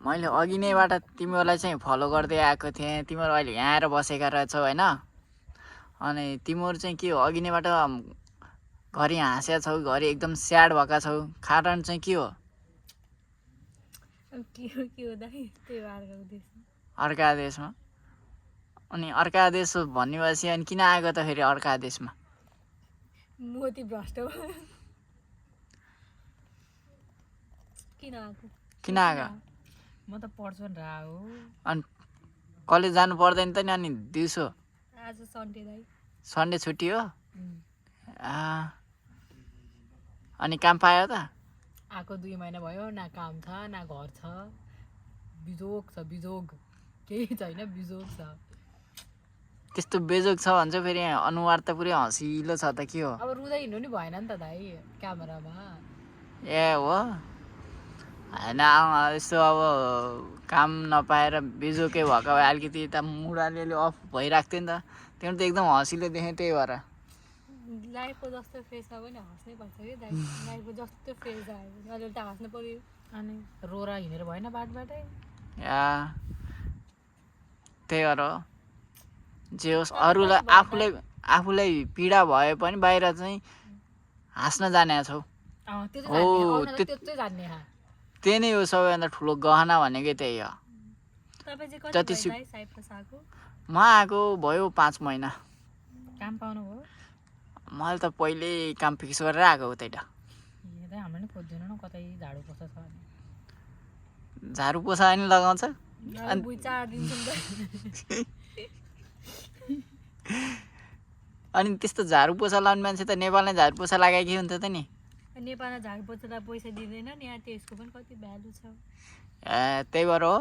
मैले अघि नैबाट तिमीहरूलाई चाहिँ फलो गर्दै आएको थिएँ। तिमीहरू अहिले यहाँ आएर बसेका रहेछौ होइन। अनि तिमीहरू चाहिँ के हो, अघि नैबाट घरि हाँसेका छौ, घरि एकदम स्याड भएका छौ। कारण चाहिँ के हो? अर्का देशमा। अनि अर्का देश भन्नेपछि अनि किन आएको त फेरि अर्का देशमा? मोती भ्रष्ट किन आएको? म त पढ्छु नि रा हो। अनि कलेज जानु पर्दैन त नि? अनि दिउँसो आज सन्डे दाइ, सन्डे छुट्टी हो। अनि काम पायो त? आएको 2 महिना भयो, न काम छ न घर छ, बिजोग छ, बिजोग केही छैन, बिजोग छ। त्यस्तो बेजोग छ भने चाहिँ फेरि अनुहार त पुरै हँसिलो छ त, के हो? अब रुँदै हिँड्नु नि भएन नि त दाइ क्यामेरामा। ए हो होइन, यस्तो अब काम नपाएर बेजोकै भएको भए अलिकति यता मुडाले अफ भइरहेको थियो नि त। त्यो त एकदम हँसिलो देखेँ, त्यही भएर। लाइफको जस्तो फेस छ भने हाँस्नै पर्छ कि दाइ। लाइफको जस्तो फेस आयो भने अहिले त हाँस्नु पर्यो। अनि रोरा हिँडेर भएन बाटबाटै। त्यही भएर हो। जे होस्, अरूलाई आफूलाई पीडा भए पनि बाहिर चाहिँ हाँस्न जाने छौ। त्यही नै हो सबैभन्दा ठुलो गहना भनेकै, त्यही हो। म आएको भयो 5 महिना। काम पाउनु भयो? मैले त पहिल्यै काम फिक्स गरेर आएको उतै त। हाम्रो नि खोज्दैन न कतै झाडु पोछा छ भने। झाडु पोछा पनि लगाउँछ। अनि त्यस्तो झाडु पोछा लाउने मान्छे त नेपालमै झाडु पोछा लगाएकै हुन्थ्यो त नि। नेपालमा झाडु पोछालाई पैसा दिँदैन नि, यहाँ त्यसको पनि कति भ्यालु छ। त्यही भएर हो।